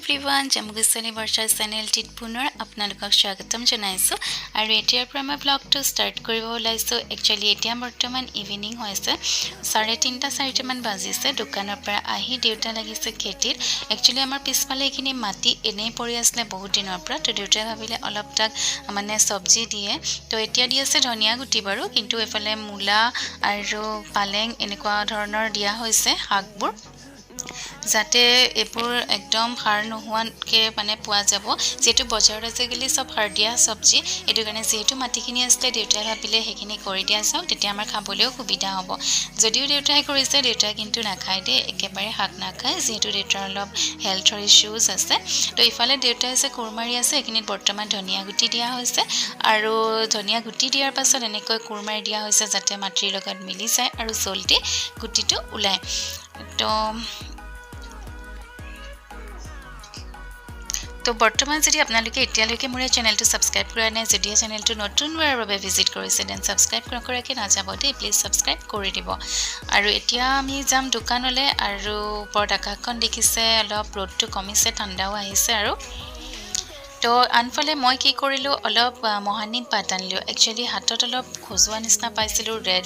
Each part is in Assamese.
এভৰিৱান, জামুগুৰি বৰ্ষাৰ চেনেলটিত পুনৰ আপোনালোকক স্বাগতম জনাইছোঁ। আৰু এতিয়াৰ পৰা মই ব্লগটো ষ্টাৰ্ট কৰিব ওলাইছোঁ। একচুৱেলি এতিয়া বৰ্তমান ইভিনিং হৈছে, 3:30 4টামান বাজিছে। দোকানৰ পৰা আহি দেউতা লাগিছে খেতিত। একচুৱেলি আমাৰ পিছফালে এইখিনি মাটি এনেই পৰি আছিলে বহুত দিনৰ পৰা। তো দেউতাই ভাবিলে অলপ তাক মানে চব্জি দিয়ে। তো এতিয়া দি আছে ধনিয়া গুটি বাৰু, কিন্তু এইফালে মূলা আৰু পালেং এনেকুৱা ধৰণৰ দিয়া হৈছে শাকবোৰ, যাতে এইবোৰ একদম সাৰ নোহোৱাকৈ মানে পোৱা যাব। যিহেতু বজাৰত আজিকালি চব সাৰ দিয়া চব্জি, এইটো কাৰণে যিহেতু মাটিখিনি আছিলে, দেউতাই ভাবিলে সেইখিনি কৰি দিয়া যাওক, তেতিয়া আমাৰ খাবলৈও সুবিধা হ'ব। যদিও দেউতাই কৰিছে, দেউতাই কিন্তু নাখায় দেই, একেবাৰে শাক নাখায়, যিহেতু দেউতাৰ অলপ হেল্থৰ ইছ্যুজ আছে। তো ইফালে দেউতাই যে কোৰ মাৰি আছে, এইখিনিত বৰ্তমান ধনিয়া গুটি দিয়া হৈছে। আৰু ধনিয়া গুটি দিয়াৰ পাছত এনেকৈ কোৰ মাৰি দিয়া হৈছে, যাতে মাটিৰ লগত মিলি যায় আৰু জল্দি গুটিটো ওলায়। তো বৰ্তমান যদি আপোনালোকে এতিয়ালৈকে মোৰ এই চেনেলটো ছাবস্ক্ৰাইব কৰা নাই, যদিহে চেনেলটো নতুনবাৰৰ বাবে ভিজিট কৰিছে, then subscribe নকৰাকৈ নাযাব দেই, প্লিজ ছাবস্ক্ৰাইব কৰি দিব। আৰু এতিয়া আমি যাম দোকানলৈ। আৰু ওপৰত আকাশখন দেখিছে, অলপ ৰ'দটো কমিছে, ঠাণ্ডাও আহিছে। আৰু তো আনফালে মই কি কৰিলোঁ, অলপ মহানিম পাত আনিলোঁ। একচুৱেলি হাতত অলপ খজোৱা নিচিনা পাইছিলোঁ, ৰেড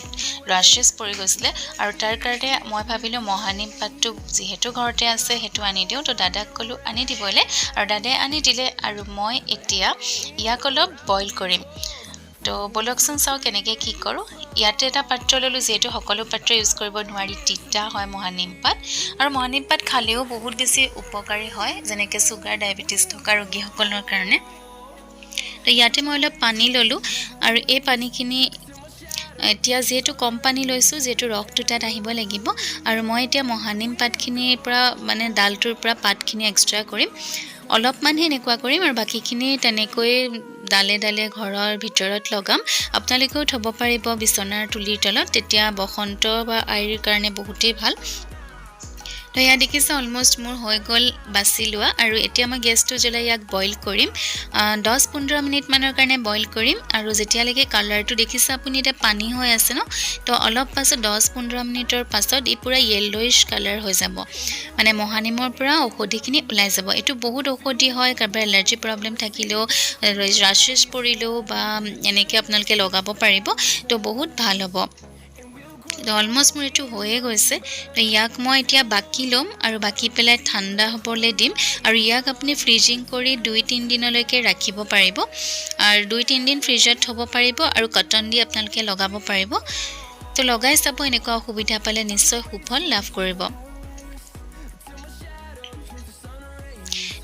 ৰাছেছ পৰি গৈছিলে। আৰু তাৰ কাৰণে মই ভাবিলোঁ মহানিম পাতটো যিহেতু ঘৰতে আছে, সেইটো আনি দিওঁ। তো দাদাক ক'লোঁ আনি দিবলৈ, আৰু দাদাই আনি দিলে। আৰু মই এতিয়া ইয়াক অলপ বইল কৰিম। তো ব'লকচোন চাওঁ কেনেকৈ কি কৰোঁ। ইয়াতে এটা পাত্ৰ ল'লোঁ, যিহেতু সকলো পাত্ৰ ইউজ কৰিব নোৱাৰি, তিতা হয় মহানিম পাত। আৰু মহানিম পাত খালেও বহুত বেছি উপকাৰী হয়, যেনেকৈ চুগাৰ, ডায়েবেটিছ থকা ৰোগীসকলৰ কাৰণে। তো ইয়াতে মই অলপ পানী ল'লোঁ। আৰু এই পানীখিনি এতিয়া যিহেতু কম পানী লৈছোঁ, যিহেতু ৰসটো তাত আহিব লাগিব। আৰু মই এতিয়া মহানিম পাতখিনিৰ পৰা মানে ডালটোৰ পৰা পাতখিনি এক্সট্ৰা কৰিম, অলপমানহে এনেকুৱা কৰিম। আৰু বাকীখিনি তেনেকৈ ডালে ডালে ঘৰৰ ভিতৰত লগাম। আপোনালোকেও থ'ব পাৰিব বিচনাৰ তুলিৰ তলত, তেতিয়া বসন্ত বা আইৰ কাৰণে বহুতেই ভাল। তো ইয়াত দেখিছে, অলমষ্ট মোৰ হৈ গ'ল বাছি লোৱা। আৰু এতিয়া মই গেছটো জ্বলাই ইয়াক বইল কৰিম, 10-15 মিনিটমানৰ কাৰণে বইল কৰিম। আৰু যেতিয়ালৈকে কালাৰটো দেখিছে আপুনি, এতিয়া পানী হৈ আছে ন, তো অলপ পাছত 10-15 মিনিটৰ পাছত ই পূৰা য়েল্ল'ইছ কালাৰ হৈ যাব, মানে মহানিমৰ পৰা ঔষধিখিনি ওলাই যাব। এইটো বহুত ঔষধি হয়, কাৰোবাৰ এলাৰ্জি প্ৰব্লেম থাকিলেও, ৰাছেছ পৰিলেও বা এনেকৈ আপোনালোকে লগাব পাৰিব, তো বহুত ভাল হ'ব। তো অলমষ্ট মোৰ এইটো হৈয়ে গৈছে। তো ইয়াক মই এতিয়া বাকি ল'ম আৰু বাকি পেলাই ঠাণ্ডা হ'বলৈ দিম। আৰু ইয়াক আপুনি ফ্ৰিজিং কৰি 2-3 দিনলৈকে ৰাখিব পাৰিব, আৰু 2-3 দিন ফ্ৰিজত থ'ব পাৰিব। আৰু কটন দি আপোনালোকে লগাব পাৰিব। তো লগাই চাব, এনেকুৱা অসুবিধা পালে নিশ্চয় সুফল লাভ কৰিব।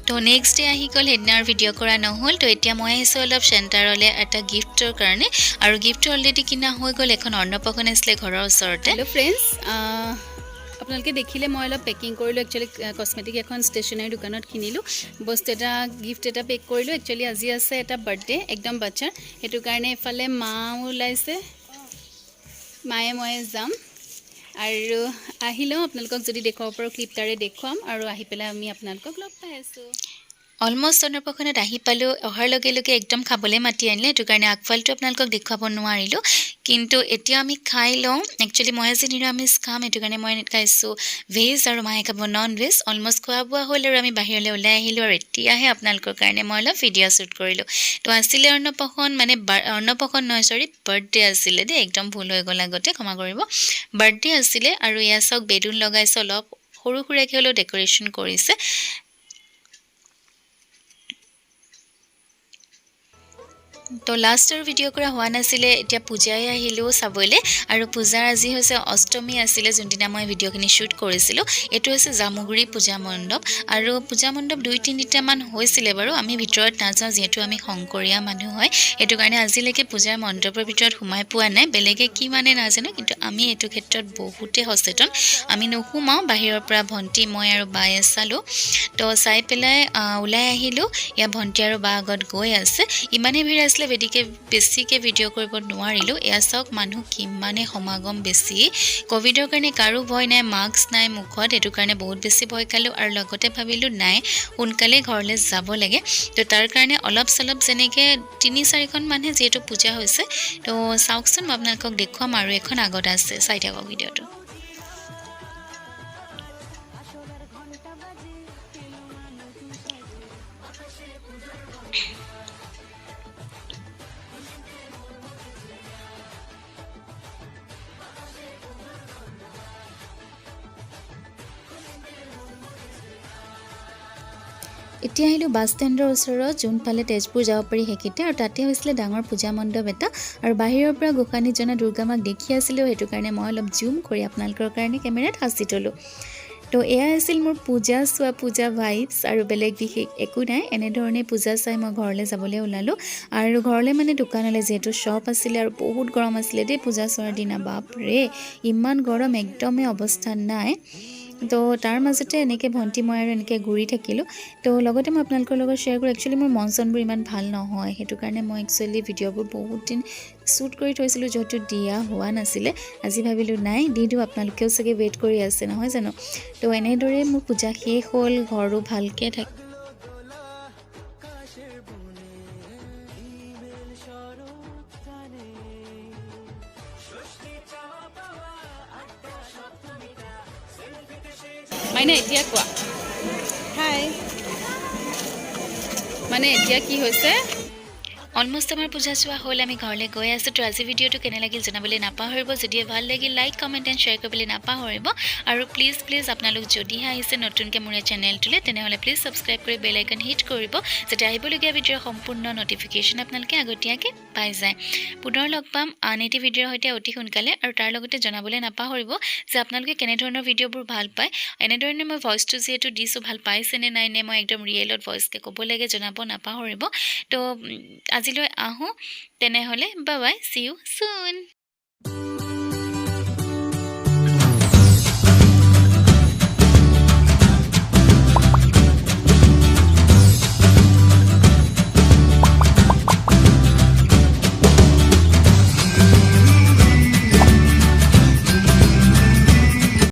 তো নেক্সট ডে আহি গ'ল, সেইদিনা আৰু ভিডিঅ' কৰা নহ'ল। তো এতিয়া মই আহিছোঁ অলপ চেণ্টাৰলৈ এটা গিফ্টৰ কাৰণে। আৰু গিফ্টটো অলৰেডি কিনা হৈ গ'ল। এখন অন্নপ্ৰাশন আছিলে ঘৰৰ ওচৰতে। হেল্ল' ফ্ৰেণ্ডছ, আপোনালোকে দেখিলে মই অলপ পেকিং কৰিলোঁ। একচুৱেলি কচমেটিক এখন ষ্টেচনাৰী দোকানত কিনিলোঁ বস্তু এটা, গিফ্ট এটা পেক কৰিলোঁ। একচুৱেলি আজি আছে এটা বাৰ্থডে একদম বাচ্ছাৰ, সেইটো কাৰণে এইফালে মাও ওলাইছে, মায়ে ময়ে যাম। আৰু আহি লওঁ, আপোনালোকক যদি দেখুৱাব পাৰোঁ ক্লিপ তাৰে দেখুৱাম। আৰু আহি পেলাই আমি আপোনালোকক লগ পাই আছোঁ। অলমষ্ট অন্নপ্ৰাশনত আহি পালোঁ। অহাৰ লগে লগে একদম খাবলৈ মাতি আনিলে, সেইটো কাৰণে আগফালটো আপোনালোকক দেখুৱাব নোৱাৰিলোঁ। কিন্তু এতিয়া আমি খাই লওঁ। একচুৱেলি মই আজি নিৰামিষ খাম, সেইটো কাৰণে মই খাইছোঁ ভেজ আৰু মায়ে খাব নন ভেজ। অলমষ্ট খোৱা বোৱা হ'ল আৰু আমি বাহিৰলৈ ওলাই আহিলোঁ। আৰু এতিয়াহে আপোনালোকৰ কাৰণে মই অলপ ভিডিঅ' শ্বুট কৰিলোঁ। তো আছিলে অন্নপ্ৰাশন, মানে অন্নপ্ৰাশন নহয়, চৰি, বাৰ্থডে আছিলে দেই, একদম ভুল হৈ গ'ল আগতে, ক্ষমা কৰিব। বাৰ্থডে আছিলে। আৰু এয়া চাওক, বেলুন লগাইছে, অলপ সৰু সুৰাকৈ হ'লেও ডেক'ৰেশ্যন কৰিছে। তো লাষ্টৰ ভিডিঅ' কৰা হোৱা নাছিলে। এতিয়া পূজাই আহিলোঁ চাবলৈ। আৰু পূজাৰ আজি হৈছে অষ্টমী আছিলে, যোনদিনা মই ভিডিঅ'খিনি শ্বুট কৰিছিলোঁ। এইটো হৈছে জামুগুৰি পূজা মণ্ডপ। আৰু পূজা মণ্ডপ দুই তিনিটামান হৈছিলে বাৰু, আমি ভিতৰত নাযাওঁ, যিহেতু আমি শংকৰীয়া মানুহ হয়। সেইটো কাৰণে আজিলৈকে পূজাৰ মণ্ডপৰ ভিতৰত সোমাই পোৱা নাই। বেলেগে কি মানে নাজানো, কিন্তু আমি এইটো ক্ষেত্ৰত বহুতেই সচেতন, আমি নোসোমাওঁ। বাহিৰৰ পৰা ভণ্টি, মই আৰু বায়ে চালোঁ। তো চাই পেলাই ওলাই আহিলোঁ। ইয়াৰ ভণ্টি আৰু বা আগত গৈ আছে। ইমানেই ভিৰ আছিলে, গতিকে বেছিকৈ ভিডিঅ' কৰিব নোৱাৰিলোঁ। এয়া চাওক, মানুহ কিমানেই সমাগম বেছি। ক'ভিডৰ কাৰণে কাৰো ভয় নাই, মাস্ক নাই মুখত, সেইটো কাৰণে বহুত বেছি ভয় খালোঁ। আৰু লগতে ভাবিলোঁ নাই, সোনকালে ঘৰলৈ যাব লাগে। তো তাৰ কাৰণে অলপ চলপ যেনেকৈ তিনি চাৰিখন মানুহে যিহেতু পূজা হৈছে। তো চাওকচোন, মই আপোনালোকক দেখুৱাম। আৰু এখন আগত আছে, চাই থাকক ভিডিঅ'টো। এতিয়া আহিলোঁ বাছ ষ্টেণ্ডৰ ওচৰত, যোনফালে তেজপুৰ যাব পাৰি সেইকেইটা। আৰু তাতে হৈছিলে ডাঙৰ পূজা মণ্ডপ এটা আৰু বাহিৰৰ পৰা গোসানীজনা দুৰ্গা মাক দেখি আছিলোঁ। সেইটো কাৰণে মই অলপ জুম কৰি আপোনালোকৰ কাৰণে কেমেৰাত সাঁচি থ'লোঁ। তো এয়াই আছিল মোৰ পূজা চোৱা, পূজা ভাইবছ আৰু বেলেগ বিশেষ একো নাই। এনেধৰণে পূজা চাই মই ঘৰলৈ যাবলৈ ওলালোঁ আৰু ঘৰলৈ মানে দোকানলৈ, যিহেতু শ্বপ আছিলে। আৰু বহুত গৰম আছিলে দেই পূজা চোৱাৰ দিনা। বাপৰে, ইমান গৰম, একদমেই অৱস্থা নাই। তো তাৰ মাজতে এনেকৈ ভণ্টি, মই আৰু এনেকৈ ঘূৰি থাকিলোঁ। তো লগতে মই আপোনালোকৰ লগত শ্বেয়াৰ কৰোঁ, একচুৱেলি মোৰ মন চনবোৰ ইমান ভাল নহয়, সেইটো কাৰণে মই একচুৱেলি ভিডিঅ'বোৰ বহুত দিন শ্বুট কৰি থৈছিলোঁ যদিও দিয়া হোৱা নাছিলে। আজি ভাবিলোঁ, নাই, দি দিওঁ। আপোনালোকেও চাগে ৱেইট কৰি আছে, নহয় জানো? তো এনেদৰেই মোৰ পূজা শেষ হ'ল, ঘৰো ভালকৈ থাক আকাশের বনে হিমেল শরৎ টানে ষষ্ঠী চাওয়া পাওয়া আড্ডা সপ্তমীটা সেলফিতে সে মাইনা, এতিয়া কোৱা। হাই। মানে এতিয়া কি হৈছে? অলমষ্ট আমাৰ পূজা চোৱা হ'ল, আমি ঘৰলৈ গৈ আছোঁ। তো আজি ভিডিঅ'টো কেনে লাগিল জনাবলৈ নাপাহৰিব। যদিহে ভাল লাগিল, লাইক, কমেণ্ট এণ্ড শ্বেয়াৰ কৰিবলৈ নাপাহৰিব। আৰু প্লিজ প্লিজ, আপোনালোক যদিহে আহিছে নতুনকৈ মোৰ এই চেনেলটোলৈ, তেনেহ'লে প্লিজ ছাবস্ক্ৰাইব কৰি বেল আইকন হিট কৰিব, যাতে আহিবলগীয়া ভিডিঅ'ৰ সম্পূৰ্ণ ন'টিফিকেশ্যন আপোনালোকে আগতীয়াকৈ পাই যায়। পুনৰ লগ পাম আন এটি ভিডিঅ'ৰ সৈতে অতি সোনকালে। আৰু তাৰ লগতে জনাবলৈ নাপাহৰিব যে আপোনালোকে কেনেধৰণৰ ভিডিঅ'বোৰ ভাল পায়। এনেধৰণে মই ভইচটো যিহেতু দিছোঁ, ভাল পাইছেনে নাই, নে মই একদম ৰিয়েলত ভইচকৈ ক'ব লাগে, জনাব নাপাহৰিব। তো আজিলৈ আহোঁ তেনেহ'লে। Bye bye, see you soon.